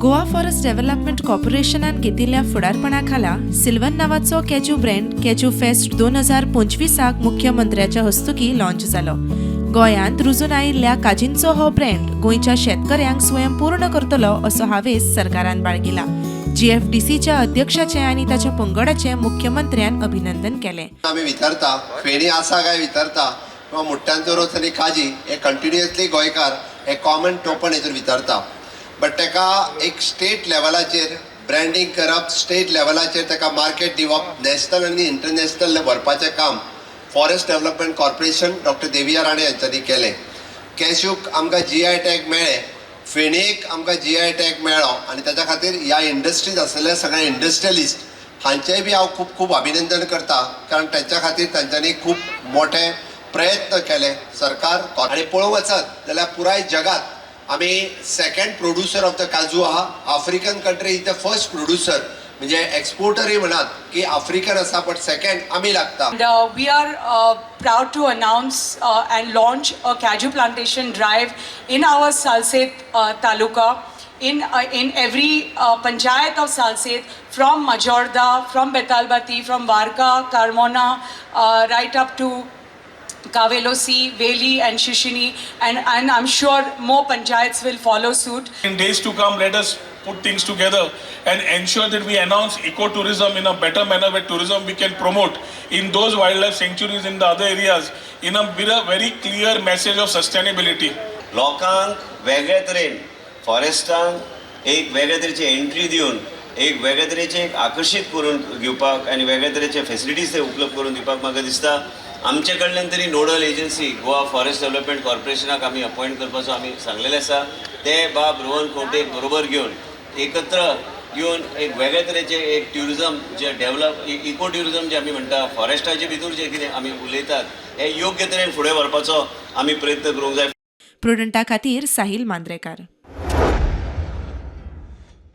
Goa forest development कॉर्पोरेशनान घेतिल्ल्या फुडारपणा खाला सिल्वन नांवाचो कॅज्यू ब्रँड कॅज्यू फेस्ट 2025 मुख्यमंत्र्याच्या हस्तुकी लॉन्च जालो. गोंयांत रुजून आयिल्ल्या काजींचो हो ब्रँड गोंयच्या शेतकऱ्यांक स्वयंपूर्ण करतलो असो हावेस सरकारान बाळगिला. जीएफडीसीच्या अध्यक्षाचें आनी ताच्या पंगडाचें मुख्यमंत्र्यान अभिनंदन केलें. आमी विचारता, फेणी आसा काय विचारता किंवा मुट्ट्यांचो रोस आनी काजी हे कंटिन्युअसली गोंयकार हे कॉमन टोपण हेतून विचारता. बट तेका एक स्टेट लेवलाचेर ब्रँडींग करप, स्टेट लेवलाचेर तेका मार्केट दिवप, नॅशनल आनी इंटरनॅशनल व्हरपाचें काम forest development corporation, doctor Deviya Rane हांच्यांनी केलें. कॅश्यूक आमकां जीआय टॅग मेळ्ळें, फेणयेक आमकां जीआय टॅग मेळ्ळो आनी ताच्या खातीर ह्या इंडस्ट्रीज आसलेल्या सगळ्या इंडस्ट्रियलिस्ट हांचेय बी हांव खूब खूब अभिनंदन करता, कारण तांच्या खातीर तांच्यांनी खूब मोठे प्रयत्न केले. सरकार आनी पळोवंक वचत जाल्यार पुराय जगात आमी second producer of the काजू आहा. African country is the first producer, म्हणजे एक्सपोर्टरय म्हणात की आफ्रिकन आसा, बट सेकंड आमी लागता. And we are proud to announce and launch a cashew plantation drive in our Salcete taluka, in every panchayat of Salcete, from Majorda, from Betalbati, from Varca, Carmona, right up to Cavelossim, Veli and Shishini, and I'm sure more panchayats will follow suit. In days to come, let us put things together and ensure that we announce ecotourism in a better manner, where tourism we can promote in those wildlife sanctuaries, in the other areas, in a very, very clear message of sustainability. लोकांक वेगळे तरेन फॉरेस्टान एक वेगळे तरेची entry दिवन, एक वेगळे तरेचे एक आकर्शीत करून घेवपाक आनी वेगळे तरेचे फेसिलिटीज ते उपलब्ध करून दिवपाक, म्हाका दिसता आमचे कडल्यान तरी nodal agency Goa forest development कॉर्पोरेशनाक आमी अपॉयंट करपाचो आमी सांगलेलें आसा. ते बाब रोहन खंवटेक बरोबर घेवन, एकत्र येवन एक वेगळे तरेचे एक ट्युरिजम जे डेव्हलप, इको ट्युरिजम जे आमी म्हणटा, फॉरेस्टाचे भितर जे कितें आमी उलयतात, हे योग्य तरेन फुडें व्हरपाचो आमी प्रयत्न करूंक जाय. प्रुडंटा खातीर साहिल मांद्रेकार.